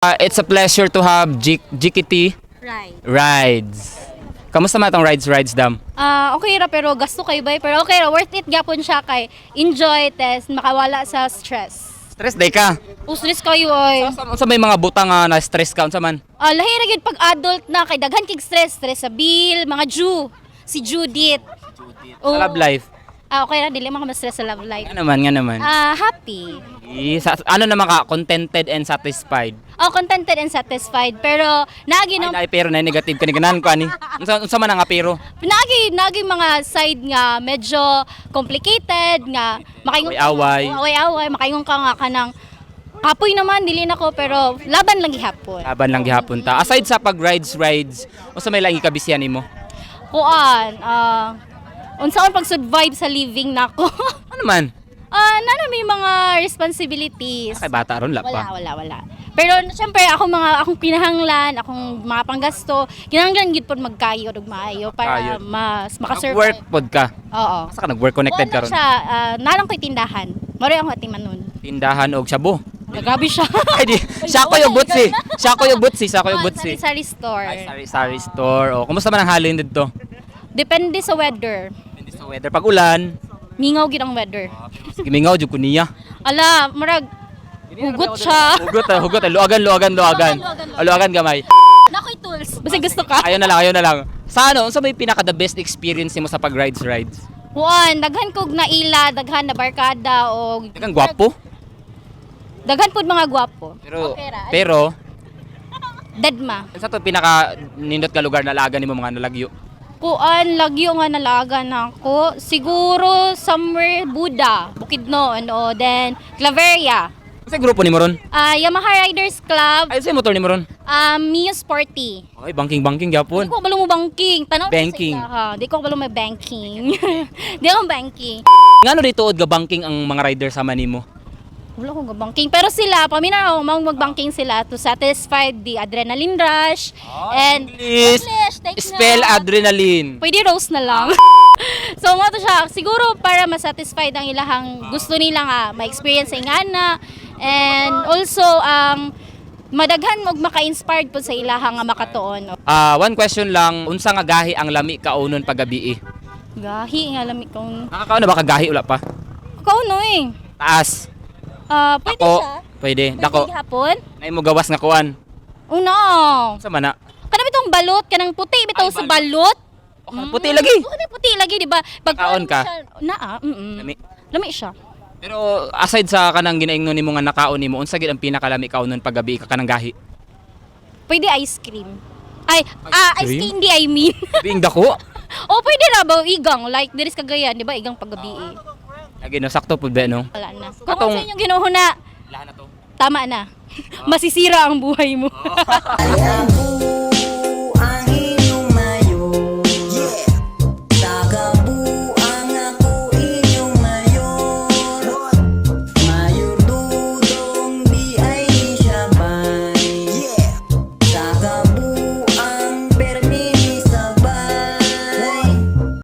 It's a pleasure to have GKT Right. Rides. Kamusta man atong rides rides, dam? Ah, okay ra, pero gasto kay bay, pero okay ra, worth it gyapon siya kay enjoy test, makawala sa stress. Stress day ka. O stress kayo ay. Unsa may mga butang nga na stress ka, unsa man? Ah, lahi ra gyud pag adult na kay daghan kig stress, stress sa bill, mga Jew, si Judith. Sa love life. Ah, okay ra, dili man ka ma-stress sa love life. Nga naman, nga naman. Ah, happy. Eh, ano naman ka, contented and satisfied. Oh, contented and satisfied, pero naagi Ay, no naay pero na negative ka ni ganahan ko ani. Unsa man ang pero? Naagi naagi mga side nga medyo complicated nga makaingon ka- Away-away. Oo, away-away, makaingon ka nga kanang kapoy naman dili na ko, pero laban lang gihapon. Laban lang gihapon ta. Aside sa pag rides rides, unsa may laing gikabisyan nimo? Kuan, unsaon pag-survive sa living nako. Ano man? Ah, nana may mga responsibilities. Kay bata ron la Wala, pa. wala, wala. Pero syempre ako mga akong kinahanglan, akong mga panggasto, kinahanglan gid pod magkayod og maayo para Kayod. mas makasurvive. Work pod ka. Oo. Asa ka nag-work, connected Wala ka ron? siya, nalang ko'y tindahan. Maro ang atimanon. Tindahan og shabu. Grabe siya. Ay di, siya ko yung butsi. Siya ko yung butsi, siya ko yung butsi. Sari store. Ay, sari sari store. Oh, kumusta man ang halin didto? Depende sa weather. Depende sa weather. Pag ulan, Mingaw gid ang weather. gimingaw jud ko niya. Ala, murag hugot siya. Hugot, ah, hugot. Ah. Luagan, luagan, luagan. Luagan, luagan, Ah, luagan gamay. Nakoy tools. Basta gusto ka. Ayaw na lang, ayaw na lang. Sa ano, unsa may pinaka the best experience nimo sa pag rides rides? Kuan, daghan kog naila, daghan na barkada og Daghang gwapo. Daghan pud mga gwapo. Pero Okay ra. pero Deadma. unsa to pinaka nindot ka lugar na lagan nimo mga nalagyo? Kuan, lagyo nga nalagan ako. Siguro somewhere Buda, Bukidnon o then Claveria. Unsa grupo nimo ron? Ah, Yamaha Riders Club, Ay, unsa motor nimo ron? Mio Sporty. Ay, banking banking gyapon. Di ko kabalo mo banking. Tanaw na sa Banking. ila, ha. Di ko kabalo may banking. Di ako banking. Ngano dito ga banking ang mga rider sama nimo? Wala akong banking. Pero sila, paminaw, maong magbanking sila to satisfy the adrenaline rush. And English. English, take Spell note. adrenaline. Pwede rose na lang. So mo to siya, siguro para masatisfied ang ilahang gusto nila nga ma-experience ang ana, and also ang madaghan og maka-inspired po sa ilahang nga makatuon. Ah, one question lang, unsa nga gahi ang lami kaunon paggabi? Gahi nga lami kong Nakakaon na ba ka gahi wala pa? kauno eh. Taas. Ah, pwede Dako. siya. Pwede. Pwede Dako. gihapon? Nay mo gawas nga kuan. Una. Unsa man na? Kana bitong balot, kanang puti bitaw Ay, sa balot. Oh, kanang puti lagi. Oo, kanang puti lagi, di ba? Pag Kaon ka? Naa, Lami. Lami siya. Pero aside sa kanang ginaingnon nimo nga nakaon nimo, unsa gid ang pinakalami kaunon paggabi ka kanang gahi? Pwede ice cream. Ay, ice cream? candy, I mean. Being dako. Oh, pwede ra ba igang like diris Cagayan, di ba? Igang paggabi eh. Lagi no, sakto pud ba no? Wala na. Kung unsa inyong ginuhuna, Lahan na to. tama na. Masisira ang buhay mo. Ang